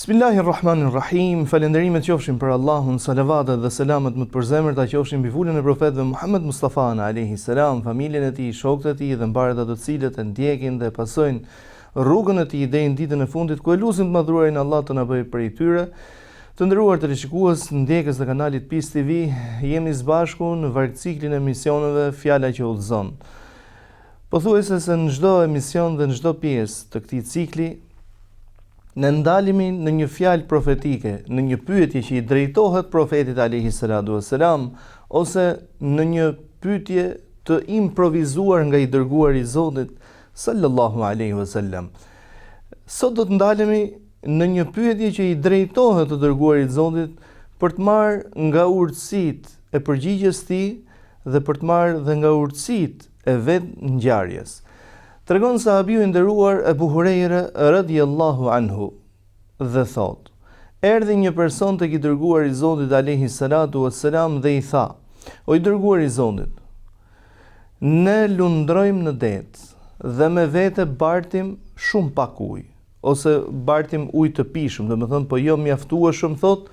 Bismillahirrahmanirrahim. Falënderimet qofshin për Allahun, salavatet dhe selamet më të përzemërta qofshin mbi vulën e profetëve Muhammed Mustafa alayhi salam, familjen e tij, shokët e tij dhe mbarë ata të cilët e ndjekin dhe pasojnë rrugën e tij deri në ditën e fundit, ku e lusim të madhëruarin Allah të na bëjë prej tyre. Të nderuar teleshikues, ndjekës të kanalit Peace TV, jemi së bashku në vargciklin e emisioneve Fjala që udhëzon. Pothuajse se në çdo emision dhe në çdo pjesë të këtij cikli, Ne ndalemi në një fjalë profetike, në një pyetje që i drejtohet profetit alejhi salatu ves selam ose në një pyetje të improvizuar nga i dërguari i Zotit sallallahu alejhi wasallam. Sot do të ndalemi në një pyetje që i drejtohet të dërguarit të Zotit për të marrë nga urtësitë e përgjigjes së tij dhe për të marrë dhe nga urtësitë e vetë ngjarjes. Tregon sahabiu i nderuar Ebu Hurejre radijallahu anhu dhe thotë, Erdhi një person tek i dërguari i Zotit alejhi salatu ue selam dhe i tha, O i dërguari i Zotit, ne lundrojmë në det dhe me vete bartim shumë pak ujë, ose bartim ujë të pijshëm, domethënë po jo mjaftueshëm thotë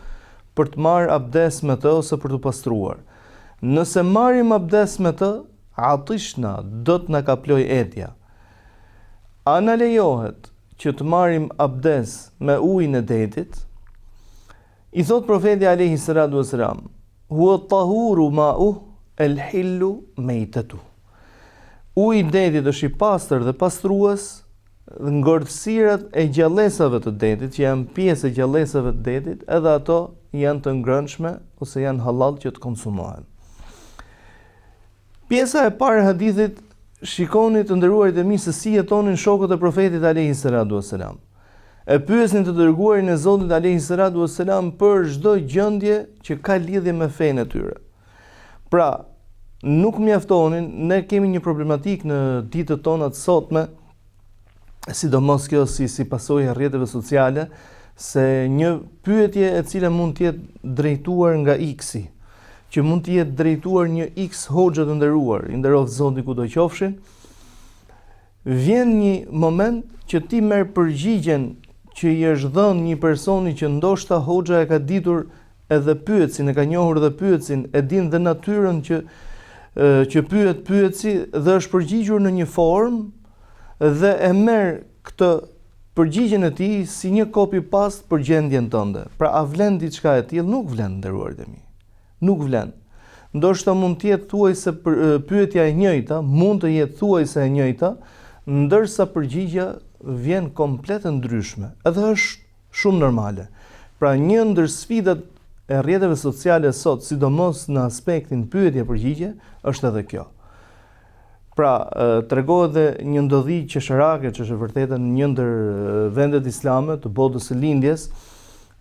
për të marrë abdes me të ose për t'u pastruar. Nëse marrim abdes me të, Atishna, do të na kaplojë etja. A na lejohet që të marrim abdes me ujin e detit? I thotë profeti alejhi salatu vesselam, Huwa tahuru ma'uh el hillu mejtetuh. Uji i detit është i pastër dhe pastrues, dhe ngordhësirat e gjallesave të detit, që janë pjesë e gjallesave të detit, edhe ato janë të ngrënshme ose janë hallall që të konsumohen. Pjesa e parë e hadithit, shikoni të nderuarit e mi se si jetonin shokët e profetit alejhi salatu vesselam. E pyesnin të dërguarin e Zotit alejhi salatu vesselam për çdo gjendje që ka lidhje me fenë e tyre. Pra, nuk mjaftonin, ne kemi një problematikë në ditët tona të sotme, sidomos kjo si si pasojë e rrjeteve sociale, se një pyetje e cila mund të jetë drejtuar nga X-i, që mund të jetë drejtuar një X hoxhë të nderuar, i nderoftë Zoti kudo qofshin, vjen një moment që ti merr përgjigjen që i është dhënë një personi që ndoshta hoxha e ka ditur edhe pyetësin, e ka njohur dhe pyetësin, e din dhe natyrën që që pyet pyetësi dhe është përgjigjur në një formë dhe e merr këtë përgjigjen e tij si një copy paste për gjendjen tënde. Pra a vlen diçka e tillë? Nuk vlen, nderuarit e mi. Nuk vlen. Ndoshta mund të jetë thuajse pyetja e njëjta, mund të jetë thuajse e njëjta, ndërsa përgjigja vjen komplet e ndryshme. Edhe është Shumë normale. Pra një ndër sfidat e rrjeteve sociale sot, sidomos në aspektin pyetje-përgjigje, është edhe kjo. Pra, tregohet dhe një ndodhi qesharake, që është e vërteta në një ndër vendet islame të botës së lindjes,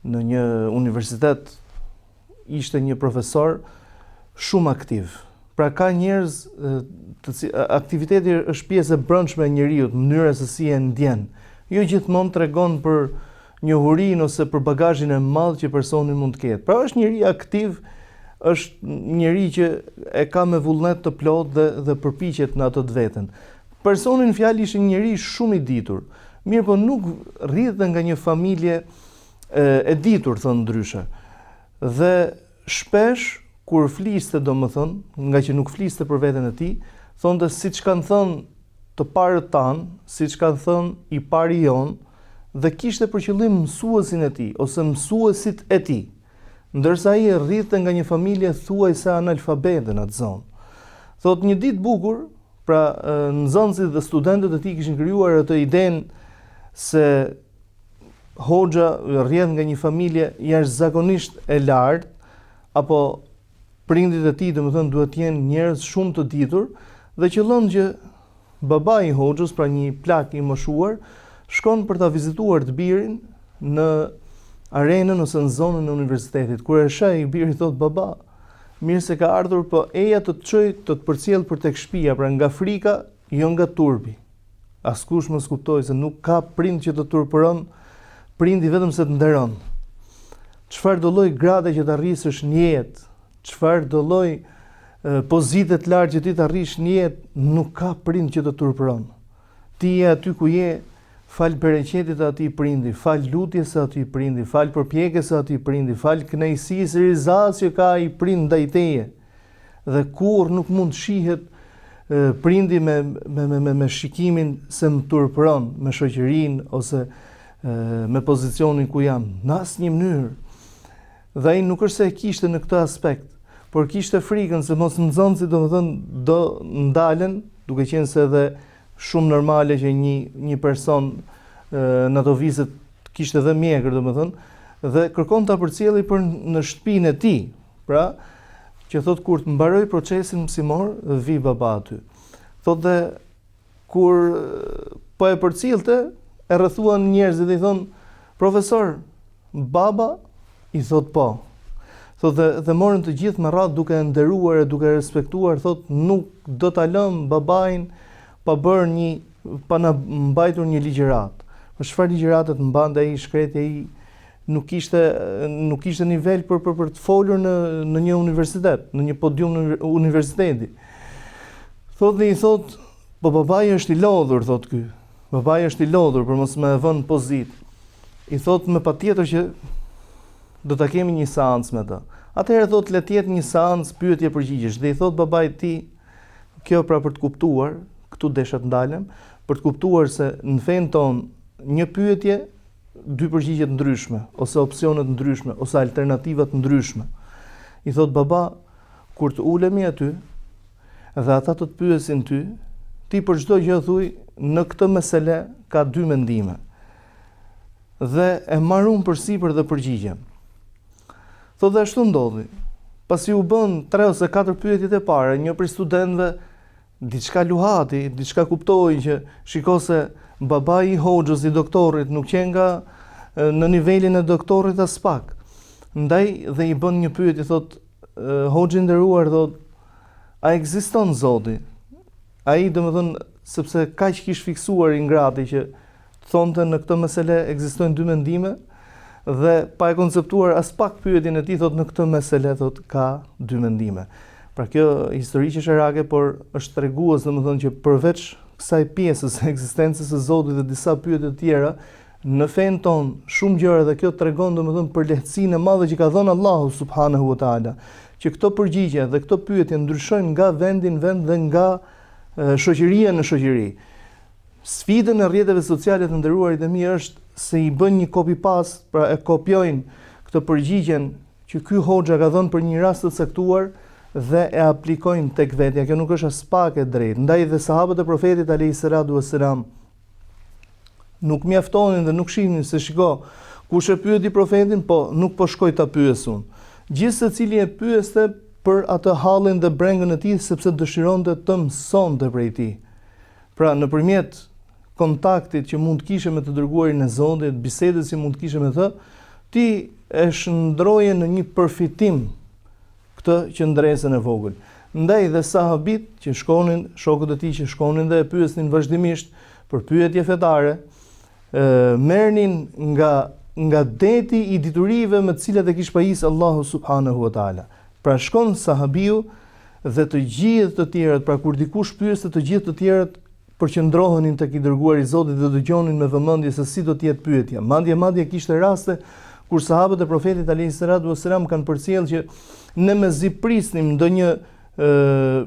në një universitet ishte një profesor shumë aktiv. Pra ka njerëz të cilët aktiviteti është pjesë e brendshme e njeriut, mënyra se si e ndjen. Jo gjithmonë tregon për njohurinë ose për bagazhin e madh që personi mund të ketë. Pra është njeri aktiv, është njeri që e ka me vullnet të plotë dhe dhe përpiqet në atë të veten. Personi në fjalë ishte njeri shumë i ditur. Mirëpo nuk rridhte nga një familje e ditur, thënë ndryshe. Dhe shpesh kur fliste, domethënë, ngaqë nuk fliste për veten e tij, thonte siç kanë thënë të parët tanë, siç kanë thënë i pari jonë, dhe kishte për qëllim mësuesin e tij ose mësuesit e tij. Ndërsa ai rridhte nga një familje thuajse analfabete në atë zonë. Thotë një ditë bukur, pra nxënësit dhe studentët e tij kishin krijuar atë idenë se hoxha rrjedh nga një familje jashtëzakonisht e lartë, apo prindërit e tij, domethënë duhet të jenë njerëz shumë të ditur dhe qëllon që babai i hoxhës, pra një plak i moshuar, shkon për ta vizituar të birin në arenën ose në zonën e universitetit. Kur e sheh i biri thotë baba, mirë se ke ardhur, po eja të të çoj të të përcjell për tek shtëpia, pra nga frika, jo nga turpi. Askush mos kuptojë se nuk ka prind që të turpëron, prindi vetëm se të nderon. Çfarëdo lloj grade që të arrisësh në jetë, çfarëdo lloj pozite të lartë që ti të arrish në jetë, nuk ka prind që të turpëron. Ti je aty ku je, Falë bereqetit të atij prindi, falë lutjes së atij prindi, falë përpjekjes së atij prindi, falë kënaqësisë rizasë që ka ai prind ndaj teje. Dhe kurrë nuk mund të shihet prindi me me me me, me shikimin se më turpëron me shoqërinë ose me pozicionin ku jam, në asnjë mënyrë. Dhe ai nuk është se e kishte në këtë aspekt, por kishte frikën se mos nxënësit domethënë do ndalen, duke qenë se edhe shumë normale që një një person në ato vise kishte dhe mjekër domethënë dhe kërkon ta përcjelli për në shtëpinë e tij. Pra, që thot kur të mbaroj procesin mësimor, vi baba aty. Thot dhe kur po e përcillte, e rrethuan njerëzit dhe i thon, profesor, baba i thot po. Thot dhe, dhe morën të gjithë me radhë duke e nderuar e duke e respektuar, thot nuk do ta lëm babain pa bërë një pa na mbajtur një ligjëratë. Po çfarë ligjërate të mbante ai i shkreti ai nuk kishte nuk kishte nivel për për për të folur në në një universitet, në një podium universiteti. Thot dhe i thot, po babai është i lodhur, thot ky. Babai është i lodhur për mos me e vënë pozitë. I thot me patjetër që do ta kemi një seancë me të. Atëherë thot le të jetë një seancë pyetje përgjigjesh dhe i thot babait tij, kjo pra për të kuptuar, këtu desha të ndalem, për të kuptuar se në fenë tonë një pyetje dy përgjigje të ndryshme ose opsione të ndryshme ose alternativa të ndryshme. I thot baba, kur të ulemi aty dhe ata të të pyesin ty, ti për çdo gjë thuj në këtë mesele ka dy mendime. Dhe e marr unë përsipër dhe përgjigjem. Thot dhe ashtu ndodhi. Pasi u bën tre ose katër pyetjet e para, një prej studentëve Diçka luhati, diçka kuptoi që shiko se babai i hoxhës i doktorit nuk qenka në nivelin e doktorit aspak. Ndaj dhe i bën një pyetje thot hoxhë i nderuar thot a ekziston Zoti? Ai domethënë sepse kaq kish fiksuar i ngrati që thonte në këtë mesele ekzistojnë dy mendime dhe pa e konceptuar aspak pyetjen e tij thotë në këtë mesele thotë ka dy mendime. Pra kjo histori qesharake, por është tregues domethënë që përveç kësaj pjesës së ekzistencës së Zotit dhe disa pyetje të tjera, në fenë tonë shumë gjëra dhe kjo tregon domethënë për lehtësinë e madhe që ka dhënë Allahu subhanahu wa taala, që këto përgjigje dhe këto pyetje ndryshojnë nga vendi në vend dhe nga shoqëria në shoqëri. Sfidën e rrjeteve sociale të nderuarit e mi është se i bëjnë një copy paste, pra e kopjojnë këtë përgjigjen që ky hoxha ka dhënë për një rast të caktuar dhe e aplikojnë tek vetja. Kjo nuk është aspak e drejtë. Ndaj dhe sahabët e profetit alayhi salatu wassalam nuk mjaftonin dhe nuk shihnin se shiko, kush e pyeti profetin, po nuk po shkoj ta pyes unë. Gjithsecili e pyeste për atë hallin dhe brengën e tij sepse dëshironte të mësonte prej tij. Pra, nëpërmjet kontaktit që mund të kishe me të dërguarin e Zotit, bisedës që mund të kishe me të, ti e shndërroje në një përfitim këtë qëndresën e vogël. Ndaj dhe sahabit që shkonin, shokët e tij që shkonin dhe e pyesnin vazhdimisht për pyetje fetare, merrnin nga nga deti i diturive me të cilat e kish pajis Allahu subhanahu wa taala. Pra shkon sahabiu dhe të gjithë të tjerët, pra kur dikush pyeste të gjithë të tjerët përqendrohenin tek i dërguari i Zotit dhe dëgjonin me vëmendje se si do të jetë pyetja. Madje madje kishte raste kur sahabët e Profetit alayhi salatu wasalam kanë përcjellë që ne mezi prisnim ndonjë ë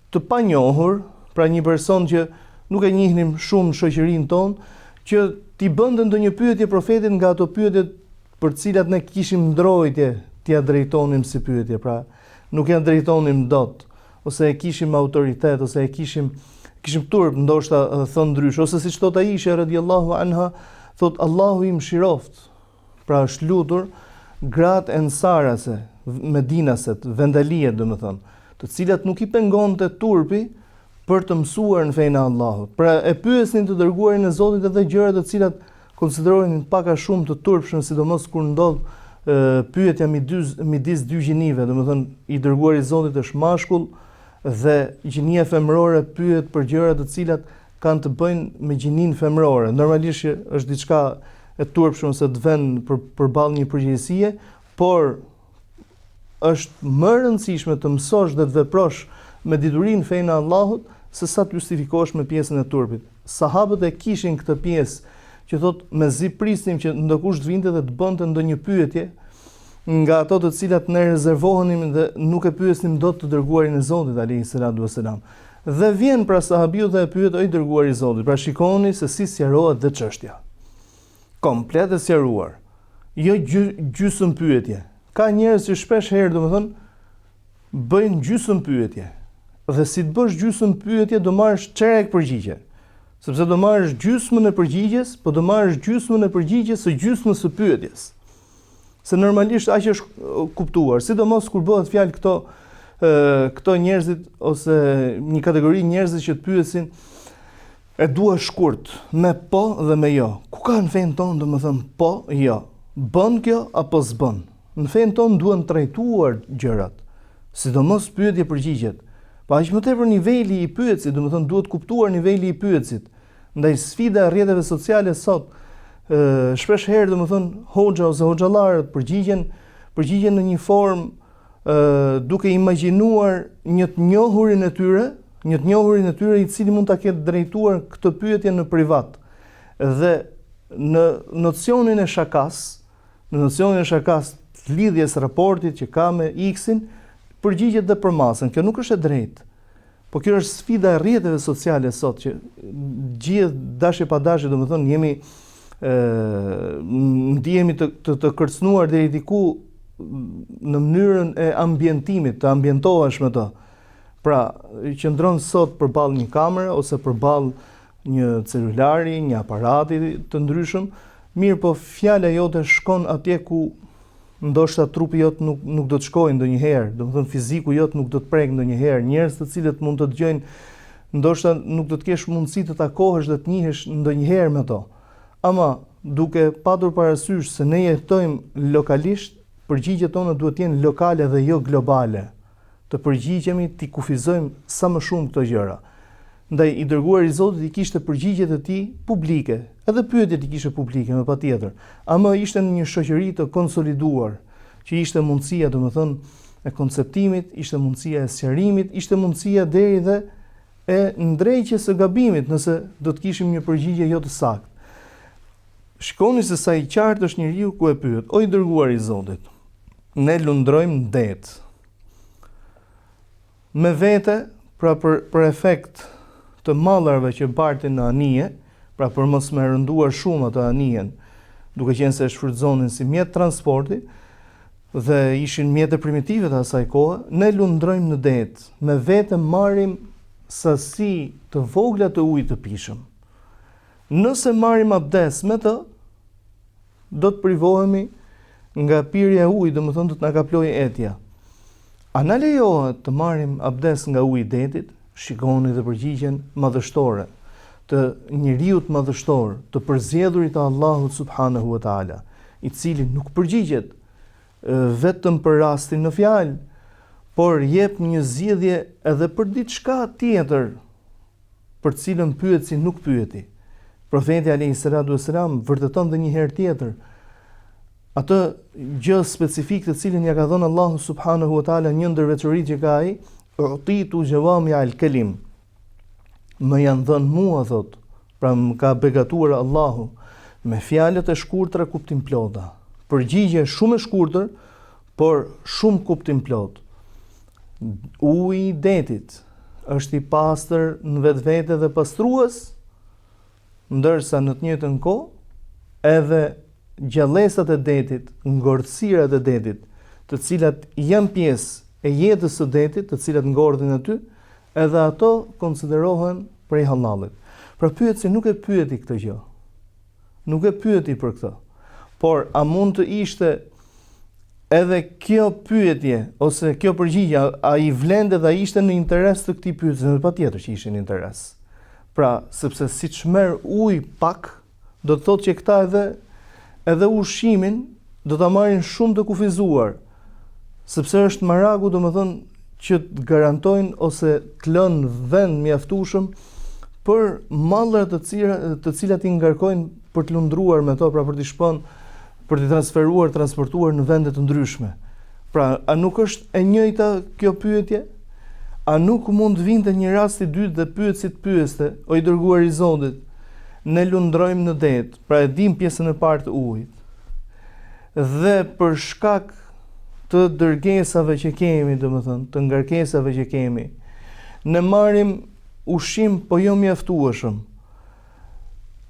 të panjohur, pra një person që nuk e njihnim shumë në shoqërinë tonë, që t'i bënte ndonjë pyetje profetit nga ato pyetjet për të cilat ne kishim ndrojtje t'ia drejtonim si pyetje, pra nuk ia drejtonim dot, ose e kishim autoritet, ose e kishim kishim turp ndoshta thënë ndryshe, ose siç thotë Aisha radiallahu anha, thotë Allahu i mëshiroftë, pra është lutur gratë ensarase, medinaset, vendalijet domethënë, të cilat nuk i pengonte turpi për të mësuar në fenë e Allahut. Pra e pyesnin të dërguarin e Zotit edhe gjëra të cilat konsiderohen pak a shumë të turpshme, sidomos kur ndodh pyetja midis midis dy gjinive, domethënë i dërguari i Zotit është mashkull dhe gjinia femërore pyet për gjëra të cilat kanë të bëjnë me gjininë femërore. Normalisht që është diçka e turpshme ose të vën për përballë një përgjegjësie, por është më e rëndësishme të mësosh dhe të veprosh me diturinë në fenë e Allahut se sa të justifikohesh me pjesën e turpit. Sahabët e kishin këtë pjesë që thotë mezi prisnim që ndokush të vinte dhe të bënte ndonjë pyetje nga ato të cilat ne rezervohenim dhe nuk e pyesnim dot të dërguarin e Zotit alayhi salatu wasalam. Dhe vjen pra sahabiu dhe e pyet o i dërguari i Zotit. Pra shikoni se si sqarohet dhe çështja. Komplet e sqaruar. Jo gjy, gjysëm pyetje. Ka njerëz që shpesh herë, domethënë, bëjnë gjysëm pyetje. Dhe si të bësh gjysëm pyetje do marrësh çerek përgjigje. Sepse do marrësh gjysmën e përgjigjes, po do marrësh gjysmën e përgjigjes së gjysmës së pyetjes. Se normalisht aq është kuptuar, sidomos kur bëhet fjalë këto këto njerëzit ose një kategori njerëzish që të pyesin e dua shkurt, me po dhe me jo. Ku ka në fenë tonë domethënë po, jo. Bën kjo apo s'bën? Në fenë tonë duhen trajtuar gjërat, sidomos pyetje përgjigjet. Po aq më tepër niveli i pyetësit, domethënë duhet kuptuar niveli i pyetësit. Ndaj sfida e rrjeteve sociale sot, shpesh herë domethënë hoxha ose hoxhallarët përgjigjen, përgjigjen në një formë ë duke imagjinuar një të njohurin e tyre, një të njohurin e tyre i cili mund ta ketë drejtuar këtë pyetje në privat. Dhe në nocionin e shakas, Në nocionin e shakas të lidhjes raportit që ka me X-in, përgjigjet dhe për masën. Kjo nuk është e drejtë. Po kjo është sfida e rrjeteve sociale sot që gjithë dashje pa dashje, domethënë jemi ë ndihemi të, të të kërcënuar deri diku në mënyrën e ambientimit, të ambientohesh me të. Pra, qëndron sot përballë një kamere ose përballë një celulari, një aparati të ndryshëm, mirëpo fjala jote shkon atje ku ndoshta trupi jot nuk nuk do të shkojë ndonjëherë, domethënë fiziku jot nuk do të prekë ndonjëherë, njerëz të cilët mund të dëgjojnë ndoshta nuk do të kesh mundësi të takohesh dhe të njihesh ndonjëherë me to. Ama duke patur parasysh se ne jetojmë lokalisht, përgjigjet tona duhet të jenë lokale dhe jo globale. Të përgjigjemi, t'i kufizojmë sa më shumë këto gjëra. Ndaj i dërguari i Zotit i kishte përgjigjet e tij publike, edhe pyetjet i kishte publike me patjetër. Ama ishte në një shoqëri të konsoliduar, që ishte mundësia, domethënë, e konceptimit, ishte mundësia e sqarimit, ishte mundësia deri dhe e ndreqjes së gabimit, nëse do të kishim një përgjigje jo të saktë. Shikoni se sa i qartë është njeriu ku e pyet, o i dërguari i Zotit, ne lundrojmë në det. Me vete, pra për për efekt të mallrave që bartin në anije, pra për mos me rënduar shumë atë anijen, duke qenë se e shfrytëzonin si mjet transporti dhe ishin mjete primitive të asaj kohe, ne lundrojmë në det, me vete marrim sasi të vogla të ujit të pijshëm. Nëse marrim abdes me të, do të privohemi nga pirja e ujit, domethënë do të na kaplojë etja. A na lejohet të marrim abdes nga uji i detit? Shikoni dhe përgjigjen madhështore të njeriut madhështor, të përzgjedhurit të Allahut subhanahu wa taala, i cili nuk përgjigjet vetëm për rastin në fjalë, por jep një zgjidhje edhe për diçka tjetër për të cilën pyetësi nuk pyeti. Profeti alayhi salatu wasalam vërteton dhe një herë tjetër atë gjë specifike të cilën ia ka dhënë Allahu subhanahu wa taala një ndër veçoritë që ka ai, utitu jawami al kalim. Më janë dhënë mua thot, pra më ka begatuar Allahu me fjalët e shkurtra kuptimplota. Përgjigje shumë e shkurtër, por shumë kuptimplotë. Uji i detit është i pastër në vetvete dhe pastrues, ndërsa në të njëjtën kohë edhe gjallesat e detit, ngordhësirat e detit, të cilat janë pjesë e jetës së detit, të cilat ngordhin aty, edhe ato konsiderohen prej hallallit. Pra pyetësi nuk e pyeti këtë gjë. Nuk e pyeti për këtë. Por a mund të ishte edhe kjo pyetje ose kjo përgjigje a i vlente dhe a ishte në interes të këtij pyetësi? Patjetër që ishte në interes. Pra, sepse siç merr ujë pak, do të thotë që këta edhe edhe ushqimin do ta marrin shumë të kufizuar, sepse është meraku domethënë që të garantojnë ose të lënë vend mjaftueshëm për mallrat të cilat, të cilat i ngarkojnë për të lundruar me to, pra për t'i shpënë, për t'i transferuar, transportuar në vende të ndryshme. Pra, a nuk është e njëjta kjo pyetje? A nuk mund të vinte një rast i dytë dhe pyetësi të pyeste, o i dërguar i Zotit, ne lundrojmë në det, pra e dimë pjesën e parë të ujit. Dhe për shkak të dërgesave që kemi, domethënë, të ngarkesave që kemi, ne marrim ushqim po jo mjaftueshëm.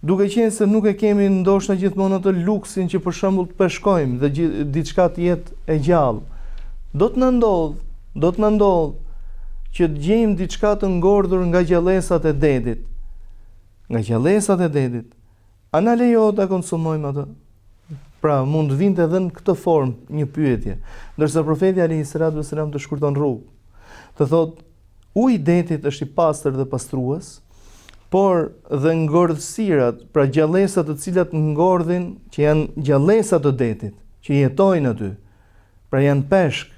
Duke qenë se nuk e kemi ndoshta gjithmonë atë luksin që për shembull të peshkojmë dhe diçka të jetë e gjallë. Do të na ndodhë, do të na ndodhë që të gjejmë diçka të ngordhur nga gjallesat e detit. Nga gjallesat e detit. A na lejohet ta konsumojmë atë? Pra, mund të vinte edhe në këtë formë një pyetje, ndërsa profeti alayhi salatu wasalam të shkurton rrugë. Të thotë, Uji i detit është i pastër dhe pastrues, por dhe ngordhësirat, pra gjallesat të cilat ngordhin, që janë gjallesa të detit, që jetojnë aty, pra janë peshk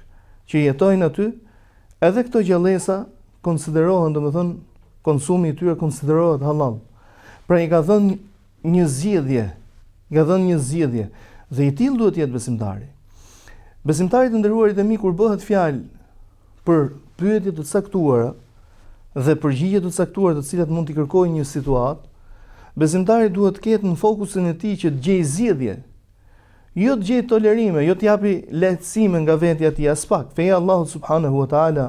që jetojnë aty, edhe këto gjallesa konsiderohen, domethënë, konsumi i tyre konsiderohet hallall. Pra i ka dhënë një zgjidhje, i ka dhënë një zgjidhje dhe i tillë duhet të jetë besimtari. Besimtari të nderuarit e mi kur bëhet fjalë për pyetje të caktuara dhe përgjigje të caktuara të cilat mund t'i kërkojë një situatë, besimtari duhet të ketë në fokusin e tij që të gjejë zgjidhje, jo të gjejë tolerime, jo të japi lehtësime nga vetja e tij aspak. Feja e Allahut subhanahu wa taala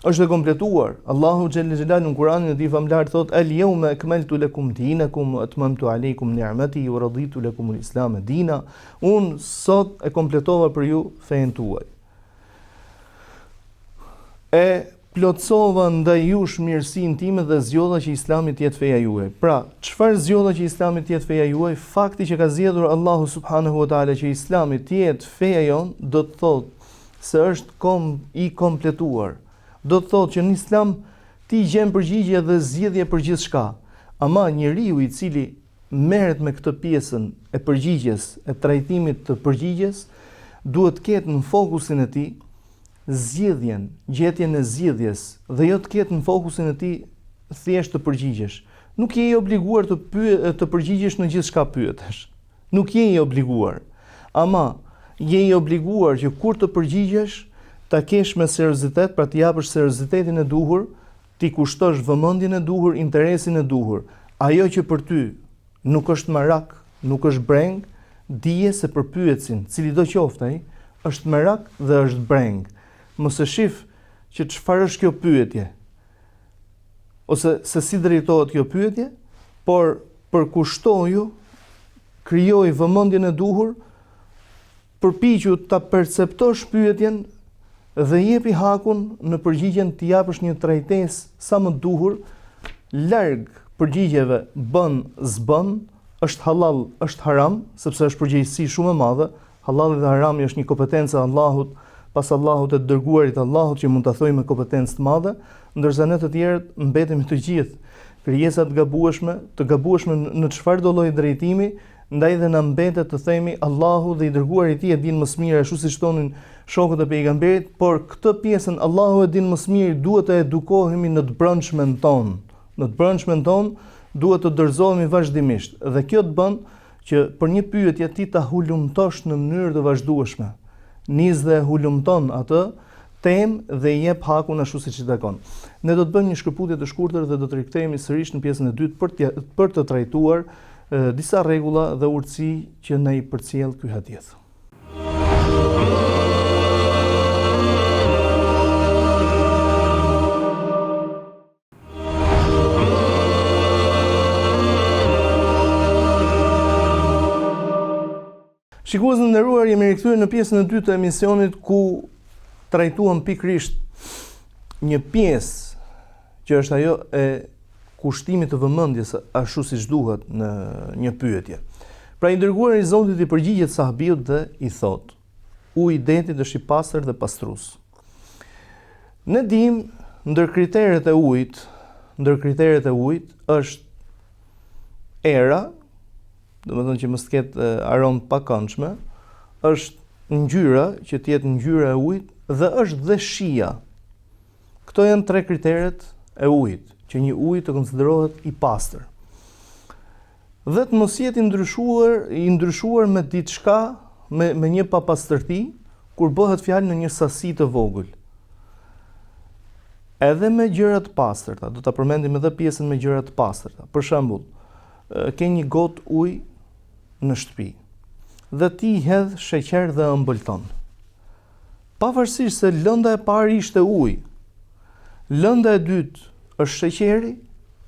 është e kompletuar. Allahu xhelle xhelaluhu në Kur'anin e tij famëlartë thotë: "El yawma akmaltu lakum dinakum wa atmamtu alaykum ni'mati wa raditu lakum al-islam dina." Unë sot e kompletova për ju fenë tuaj. E plotësova ndaj jush mirësinë time dhe zgjodha që Islami të jetë feja juaj. Pra, çfarë zgjodha që Islami të jetë feja juaj? Fakti që ka zgjedhur Allahu subhanahu wa taala që Islami të jetë feja jonë, do të thotë se është kom i kompletuar. Do të thotë që në Islam ti gjen përgjigje dhe zgjidhje për gjithçka. Ama njeriu i cili merret me këtë pjesën e përgjigjes, e trajtimit të përgjigjes, duhet të ketë në fokusin e tij zgjidhjen, gjetjen e zgjidhjes dhe jo të ketë në fokusin e tij thjesht të përgjigjesh. Nuk je i obliguar të py, të përgjigjesh në gjithçka pyetesh. Nuk je i obliguar. Ama je i obliguar që kur të përgjigjesh, ta kesh me seriozitet, pra t'i japësh seriozitetin e duhur, T'i kushtosh vëmendjen e duhur, interesin e duhur. Ajo që për ty nuk është merak, nuk është brengë, dije se për pyetësin, cilido qoftë ai, është merak dhe është brengë. Mos e shif që çfarë është kjo pyetje, ose se si drejtohet kjo pyetje, por përkushtoju, krijoji vëmendjen e duhur, Përpiqu ta perceptosh pyetjen dhe jepi hakun në përgjigjen t'i japësh një trajtesë sa më të duhur, larg përgjigjeve bën, s'bën, është hallall, është haram, sepse është përgjegjësi shumë e madhe, hallalli dhe harami është një kompetencë e Allahut, pas Allahut e të dërguarit të Allahut që mund ta thojë me kompetencë të madhe, ndërsa ne të tjerët mbetemi të gjithë krijesa të gabueshme, të gabueshme në çfarëdo lloj drejtimi, Ndaj dhe na mbetet të themi Allahu dhe i dërguari i tij e dinë më së miri, ashtu siç thonin shokët e pejgamberit, por këtë pjesën Allahu e din më së miri duhet të edukohemi në të brendshmen tonë. Në të brendshmen tonë duhet të dorëzohemi vazhdimisht dhe kjo të bën që për një pyetje ti ta hulumtosh në mënyrë të vazhdueshme. Nis dhe e hulumton atë temë dhe i jep hakun ashtu siç i takon. Ne do të bëjmë një shkëputje të shkurtër dhe do të rikthehemi sërish në pjesën e dytë për të për të trajtuar disa rregulla dhe urtësi që na i përcjell ky hadith. Shikues të nderuar, jemi rikthyer në pjesën e dytë të emisionit ku trajtuam pikërisht një pjesë që është ajo e kushtimit të vëmendjes ashtu siç duhet në një pyetje. Pra i dërguari i Zotit i përgjigjet sahabiut dhe i thotë: Uji i detit është i pastër dhe pastrues. Ne dimë ndër kriteret e ujit, ndër kriteret e ujit është era, domethënë që mos të ketë aromë të pakëndshme, është ngjyra, që të jetë ngjyra e ujit dhe është dhe shija. Këto janë tre kriteret e ujit, që një ujë të konsiderohet i pastër. Dhe të mos jetë i ndryshuar, i ndryshuar me diçka, me me një papastërti, kur bëhet fjalë në një sasi të vogël. Edhe me gjëra të pastërta, do ta përmendim edhe pjesën me gjëra të pastërta. Për shembull, ke një gotë ujë në shtëpi dhe ti i hedh sheqer dhe ëmbëlton. Pavarësisht se lënda e parë ishte ujë, lënda e dytë është sheqeri,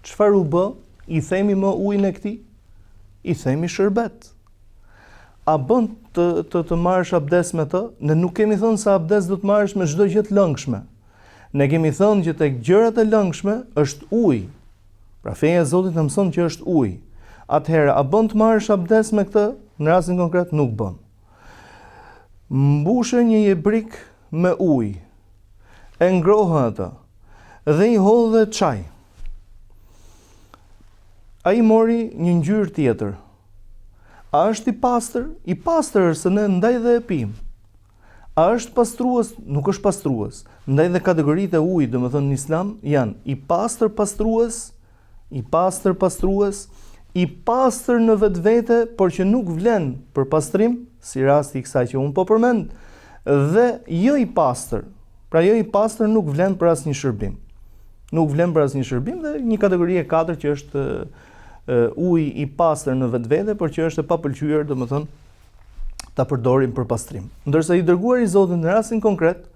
çfarë u bë? I themi më ujë ne këtij? I themi shërbet. A bën të të, të marrësh abdes me të? Ne nuk kemi thënë se abdes do të marrësh me çdo gjë të lëngshme. Ne kemi thënë që tek gjërat e lëngshme është ujë. Pra feja e Zotit na mëson që është ujë. Atëherë, a bën të marrësh abdes me këtë? Në rastin konkret nuk bën. Mbushe një jebrik me ujë. E ngrohe atë dhe i hodhe çaj. Ai mori një ngjyrë tjetër. A është i pastër? I pastër është se ne ndaj dhe e pimë. A është pastrues? Nuk është pastrues. Ndaj dhe kategoritë e ujit, domethënë në Islam, janë i pastër pastrues, i pastër pastrues, i pastër në vetvete, por që nuk vlen për pastrim, si rasti i kësaj që unë po përmend, dhe jo i pastër. Pra jo i pastër nuk vlen për asnjë shërbim. Nuk vlen për asnjë shërbim dhe një kategori e katërt që është uji i pastër në vetvete, por që është e papëlqyer, domethënë ta përdorim për pastrim. Ndërsa i dërguari i Zotit në rastin konkret,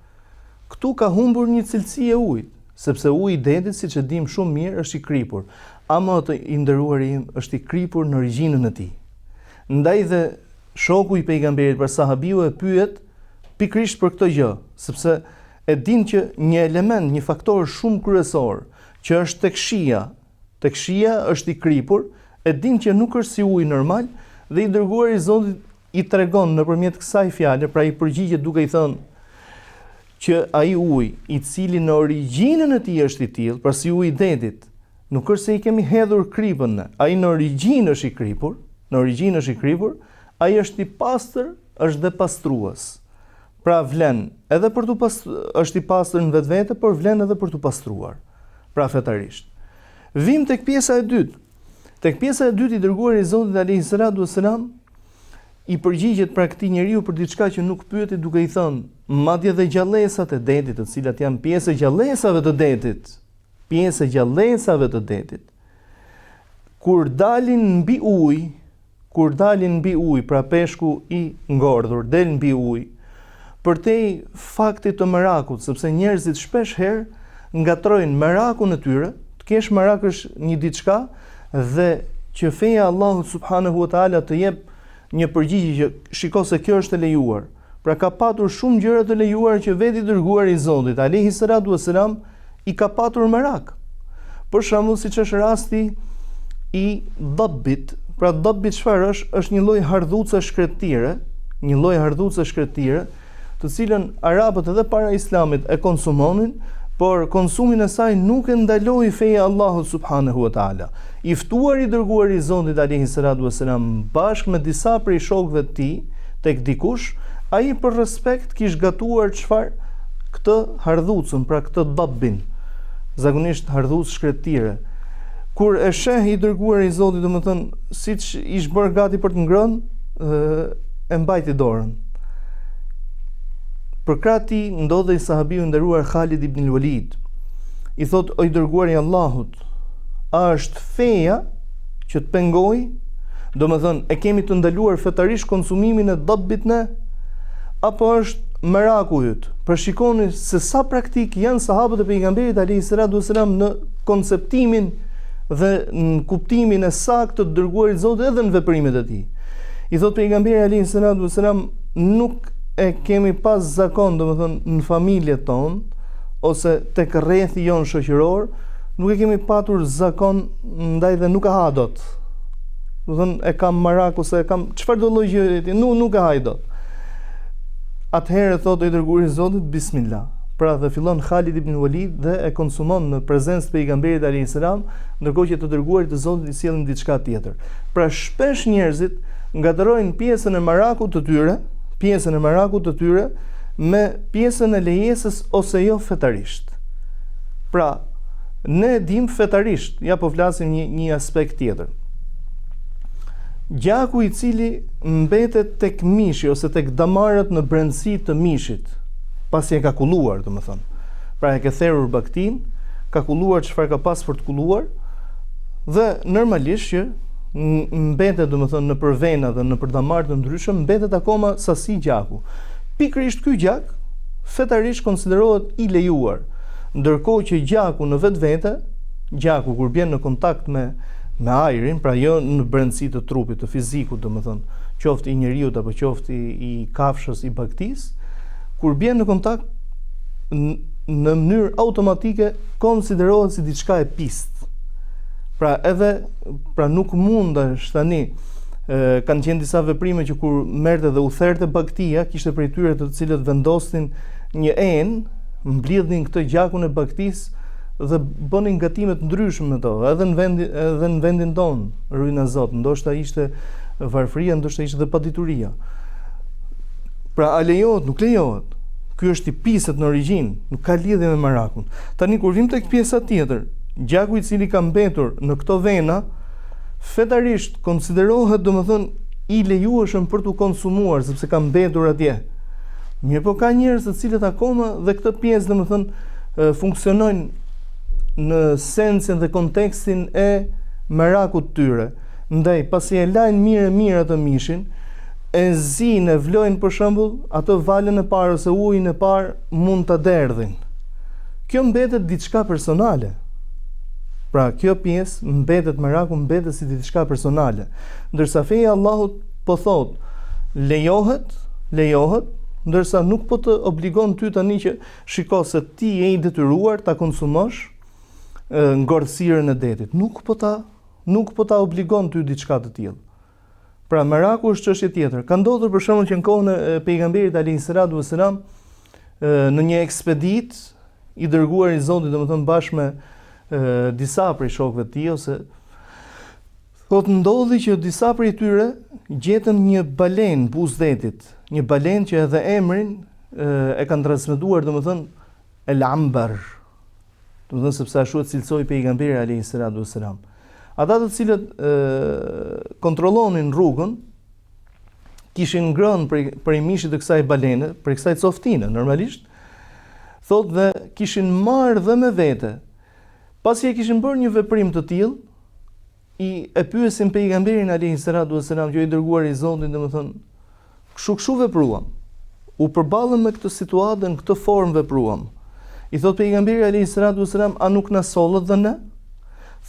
këtu ka humbur një cilësi e ujit, sepse uji i detit, siç e dimë shumë mirë, është i kripur. Ama atë i nderuari im është i kripur në origjinën e tij. Ndaj dhe shoku i pejgamberit pra sahabiu e pyet pikërisht për këtë gjë, sepse e din që një element, një faktor shumë kryesor, që është tek shija, Tek shija është i kripur, e din që nuk është si uji normal dhe i dërguari i Zotit i tregon nëpërmjet kësaj fjale, pra i përgjigjet duke i thënë që ai ujë i cili në origjinën e tij është i tillë, pra si uji i detit, nuk është se i kemi hedhur kripën ne, ai në origjinë është i kripur, në origjinë është i kripur, ai është i pastër, është dhe pastrues. Pra vlen edhe për t'u pas është i pastër në vetvete, por vlen edhe për t'u pastruar. Pra fetarisht. Vim tek pjesa e dytë. Tek pjesa e dytë i dërguari i Zotit alejhi salatu vesselam i përgjigjet pra këtij njeriu për diçka që nuk pyeti duke i thënë, madje dhe gjallesat e detit, të cilat janë pjesë e gjallesave të detit, pjesë e gjallesave të detit. Kur dalin mbi ujë, Kur dalin mbi ujë, pra peshku i ngordhur del mbi ujë, përtej faktit të merakut, sepse njerëzit shpesh herë ngatërrojnë merakun e tyre, të kesh merak është një diçka dhe që feja e Allahut subhanahu wa taala të jep një përgjigje që shiko se kjo është e lejuar. Pra ka patur shumë gjëra të lejuara që vetë i dërguari i Zotit, alejhi salatu vesselam, i ka patur merak. Për shembull, siç është rasti i dabbit, pra dabbi çfarë është? Është një lloj hardhuce shkretëtire, një lloj hardhuce shkretëtire, të cilën arabët edhe para Islamit e konsumonin, por konsumin e saj nuk e ndaloi feja e Allahut subhanahu wa taala. I ftuar i dërguari i Zotit alejhi salatu vesselam bashkë me disa prej shokëve të tij tek dikush, ai për respekt kish gatuar çfarë këtë hardhucën, pra këtë dabbin, zakonisht hardhucë shkretëtire. Kur e sheh i dërguari i Zotit, domethënë, siç ish bërë gati për të ngrënë, e mbajti dorën. Përkrah tij ndodhej sahabiu i nderuar Khalid ibn al-Walid. I thotë, o i dërguari i Allahut, a është feja që të pengoi? Domethënë, e kemi të ndaluar fetarisht konsumimin e dabbit ne? Apo është meraku yt? Pra shikoni se sa praktik janë sahabët e pejgamberit alejhi salatu vesselam në konceptimin dhe në kuptimin e saktë të të dërguarit të Zotit edhe në veprimet e tij. I thotë pejgamberi alejhi salatu vesselam nuk e kemi pas zakon, domethënë në familjet tonë ose tek rrethi jonë shoqëror, nuk e kemi patur zakon ndaj dhe nuk e ha dot. Domethënë e kam marak ose e kam çfarëdo lloj gjëje, nuk nuk e haj dot. Atëherë thotë i dërguari i Zotit bismillah. Pra dhe fillon Khalid ibn Walid dhe e konsumon në prezencë të pejgamberit alayhis salam, ndërkohë që të dërguarit të Zotit i sjellin diçka tjetër. Pra shpesh njerëzit ngatërrojnë pjesën e merakut të tyre, pjesën e merakut të tyre me pjesën e lejesës ose jo fetarisht. Pra, ne e dimë fetarisht, ja po flasim një një aspekt tjetër. Gjaku i cili mbetet tek mishi ose tek damarët në brendësi të mishit, pasi e ka kulluar, domethënë. Pra e ke therur bagëtinë, ka kulluar çfarë ka pas për të kulluar dhe normalisht që mbetet domethënë nëpër vena dhe nëpër damarë të ndryshëm mbetet akoma sasi gjaku. Pikërisht ky gjak fetarisht konsiderohet i lejuar, ndërkohë që gjaku në vetvete, gjaku kur bjen në kontakt me me ajrin, pra jo në brendësi të trupit, të fizikut, domethënë, qoftë i njeriut apo qoftë i, i kafshës, i bagëtisë, kur bjen në kontakt në mënyrë automatike konsiderohet si diçka e pistë. Pra edhe pra nuk mundesh tani e, kanë qenë disa veprime që kur merrte dhe u therte bagëtia, kishte prej tyre të cilët vendosnin një enë, mblidhnin këtë gjakun e bagëtisë dhe bënin gatime të ndryshme me to, edhe në vendin edhe në vendin tonë, rujna Zot, ndoshta ishte varfëria, ndoshta ishte dhe padituria. Pra a lejohet, nuk lejohet. Ky është i pisët në origjinë, nuk ka lidhje me merakun. Tani kur vim tek pjesa tjetër, gjaku i cili ka mbetur në këto vena, fetarisht konsiderohet domethënë i lejueshëm për t'u konsumuar sepse ka mbetur atje. Mirëpo ka njerëz të cilët akoma dhe këtë pjesë domethënë funksionojnë në sensin dhe kontekstin e merakut të tyre. Ndaj, pasi e lajnë mirë e mirë atë mishin, e zinë, e vlojnë për shembull, atë valën e parë ose ujin e parë mund ta derdhin. Kjo mbetet diçka personale. Pra, kjo pjesë mbetet meraku mbetet si diçka personale. Ndërsa feja e Allahut po thotë, lejohet, lejohet, ndërsa nuk po të obligon ty tani që shiko se ti je i detyruar ta konsumosh ngordhësirën e detit. Nuk po ta nuk po ta obligon ty diçka të tillë. Pra meraku është çështje tjetër. Ka ndodhur për shembull që në kohën e pejgamberit alayhi salatu wasalam në një ekspeditë i dërguari i Zotit, domethënë bashkë me disa prej shokëve të tij ose thotë ndodhi që disa prej tyre gjetën një balenë buzë detit, një balenë që edhe emrin e kanë transmetuar domethënë El Ambar, Domethënë sepse ashtu e cilësoi pejgamberi alayhi salatu wasalam. Ata të cilët e, kontrollonin rrugën kishin ngrënë prej prej mishit të kësaj balene, prej kësaj coftine normalisht, thotë dhe kishin marrë dhe me vete. Pasi e kishin bërë një veprim të tillë, i e pyesin pejgamberin alayhi salatu wasalam që i dërguari i Zotit, domethënë Kshu kshu vepruam. U përballëm me këtë situatë dhe në këtë formë vepruam. I thotë pejgamberi alayhi salatu wasalam, a nuk na sollët dhe ne?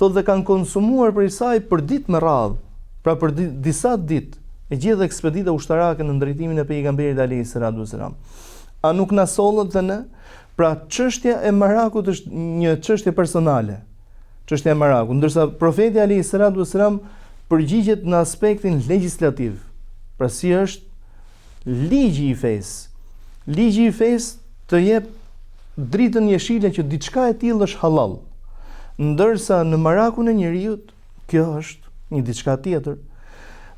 Thotë dhe kanë konsumuar prej saj për ditë me radhë, pra për disa ditë, e gjithë ekspedita ushtarake në drejtimin e pejgamberit alayhi salatu wasalam. A nuk na sollët dhe ne? Pra çështja e merakut është një çështje personale. Çështja e merakut, ndërsa profeti alayhi salatu wasalam përgjigjet në aspektin legjislativ. Pra si është ligji i fesë. Ligji i fesë të jep dritën jeshile që diçka e tillë është halal. Ndërsa në merakun e njeriut kjo është një diçka tjetër.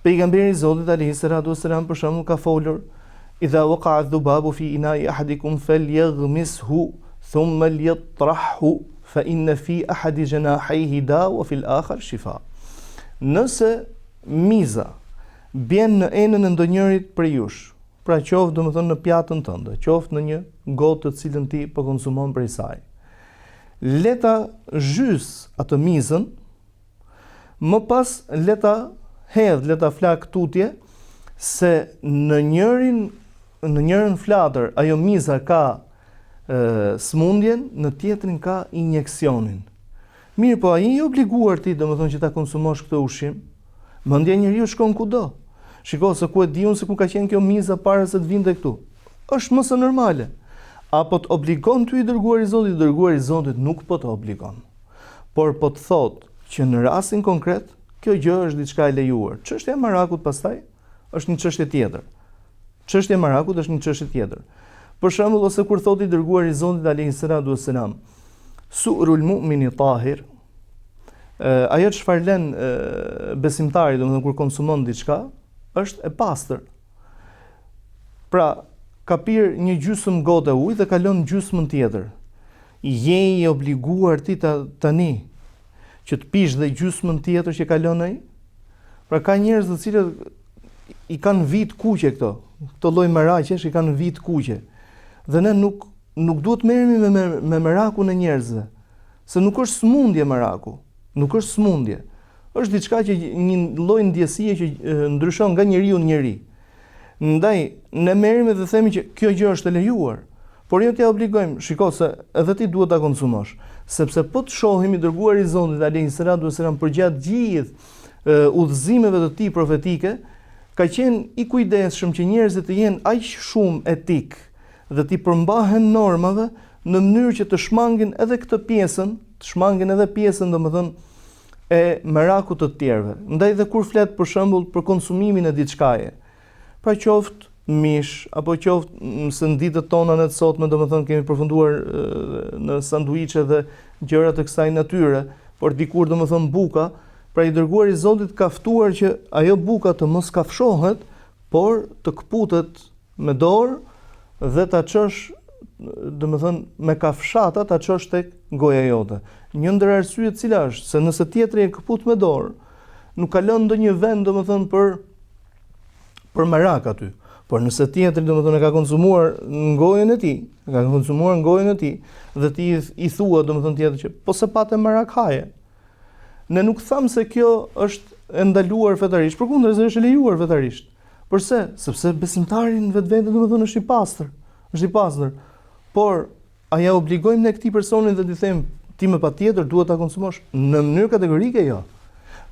Pejgamberi i Zotit alayhi salatu wasalam për shembull ka folur Idha waqa'a dhubabu fi ina'i ahadikum falyaghmishu thumma lyatrahu fa inna fi ahadi janahayhi da wa fil akhar shifa. Nëse miza bjen në enën e ndonjërit prej jush, pra qoftë domethënë në pjatën tënde, qoftë në një gotë të cilën ti po konsumon prej saj. Le ta zhys atë mizën, Më pas le ta hedh, le ta flak tutje se në njërin në njërën flatër ajo miza ka e, smundjen, në tjetrin ka injeksionin. Mirëpo, a je i obliguar ti, domethënë që ta konsumosh këtë ushqim? Mendja e njeriut shkon kudo. Shiko se ku e di unë se ku ka qenë kjo miza para se të vinte këtu. Është më se normale. A po të obligon ty i dërguari i Zotit, i dërguari i Zotit nuk po të obligon. Por po të thotë që në rastin konkret kjo gjë është diçka e lejuar. Çështja e merakut pastaj është një çështje tjetër. Çështja e merakut është një çështje tjetër. Për shembull ose kur thotë i dërguari i Zotit alayhi salatu wassalam, su'rul mu'mini tahir, ajo çfarë lën besimtari, domethënë kur konsumon diçka, është e pastër. Pra, ka pirë një gjysmë gote ujë dhe ka lënë gjysmën tjetër. Je i obliguar ti ta, tani që të pish dhe gjysmën tjetër që ka lënë ai? Pra ka njerëz të cilët i kanë vijë të kuqe këto, këto lloj meraqesh i kanë vijë të kuqe. Dhe ne nuk. nuk duhet të merremi me, me, me merakun e njerëzve, se nuk është smundje meraku, nuk është smundje. Është diçka që një lloj ndjesie që ndryshon nga njeriu në njeri. Ndaj ne merremi dhe themi që kjo gjë është e lejuar, por jo t'ia obligojmë, shiko se edhe ti duhet ta konsumosh, sepse po të shohim i dërguari i Zotit alayhi salatu wasalam përgjatë gjithë udhëzimeve të tij profetike, ka qenë i kujdesshëm që njerëzit të jenë aq shumë etik dhe t'i përmbahen normave në mënyrë që të shmangin edhe këtë pjesën, të shmangin edhe pjesën, domethënë, e merakut të të tjerëve. Ndaj dhe kur flet për shembull për konsumimin e diçkaje, pra qoftë mish apo qoftë se në ditët tona në të sotme, domethënë kemi përfunduar në sanduiçe dhe gjëra të kësaj natyre, por dikur domethënë buka, pra i dërguari i Zotit ka ftuar që ajo buka të mos kafshohet, por të këputet me dorë dhe ta çosh, domethënë, me kafshata ta çosh tek goja jote. Një ndër arsyet cila është, se nëse tjetri e këput me dorë, nuk ka lënë ndonjë vend, domethënë, për për merak aty. Por nëse tjetri, domethënë, e ka konsumuar në gojën e tij, e ka konsumuar në gojën e tij, dhe ti i thua, domethënë, tjetrit që, po se pate merak haje. Ne nuk thamë se kjo është e ndaluar fetarisht, përkundrazi është e lejuar fetarisht. Përse? Sepse besimtari në vetvete domethënë është i pastër, është i pastër. Por a ia obligojmë ne këtij personi dhe t'i them ti me patjetër duhet ta konsumosh në mënyrë kategorike jo.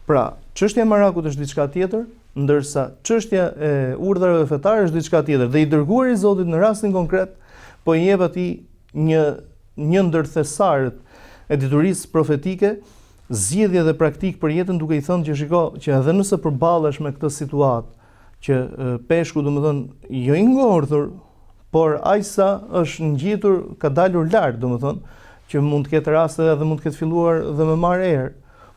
Pra, çështja e merakut është diçka tjetër, ndërsa çështja e urdhrave fetare është diçka tjetër. Dhe i dërguari i Zotit në rastin konkret po i jep atij një një ndër thesarët e diturisë profetike, zgjidhje dhe praktikë për jetën duke i thënë që shiko që edhe nëse përballesh me këtë situatë që peshku domethënë jo i ngordhur, por aq sa është ngjitur, ka dalur lart, domethënë që mund të ketë raste edhe mund të ketë filluar dhe me marrë erë.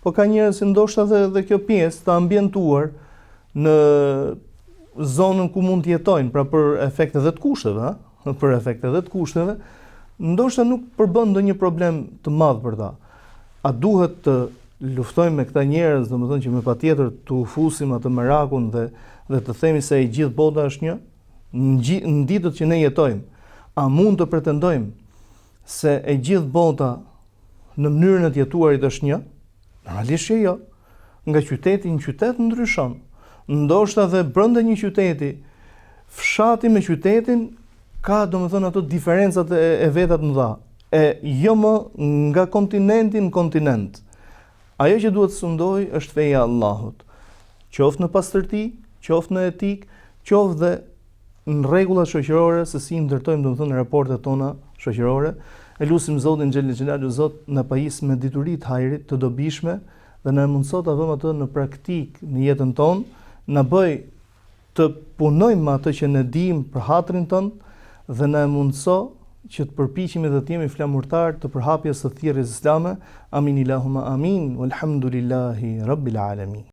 Po ka njerëz që ndoshta dhe, dhe kjo pjesë të ambientuar në zonën ku mund të jetojnë, pra për efekt edhe të kushteve, ha? për efekt edhe të kushteve, ndoshta nuk përbën ndonjë problem të madh për ta. A duhet të luftojmë me këta njerëz, domethënë që me patjetër t'u fusim atë merakun dhe dhe të themi se e gjithë bota është një në, në ditët që ne jetojmë. A mund të pretendojmë se e gjithë bota në mënyrën e të jetuarit është një? Normalisht që jo. Nga qyteti në qytet ndryshon. Ndoshta dhe brenda një qyteti, fshati me qytetin ka domethënë ato diferencat e, e veta të mëdha. E jo më nga kontinenti në kontinent. Ajo që duhet të sundojë është feja e Allahut. Qoftë në pastërti, qoftë në etikë, qoftë dhe në rregullat shoqërore se si i ndërtojmë domethënë raportet tona shoqërore. E lusim Zotin xhele xhelaluhu Zot na pajis me dituri të hajrit, të dobishme dhe na e mundëso ta vëmë atë në praktikë në jetën tonë, na bëj të punojmë me atë që ne dimë për hatrin tënd dhe na e mundëso që të përpiqemi dhe të jemi flamurtarë të përhapjes së thirrjes islame. Amin ilahumma amin. Walhamdulillahi rabbil alamin.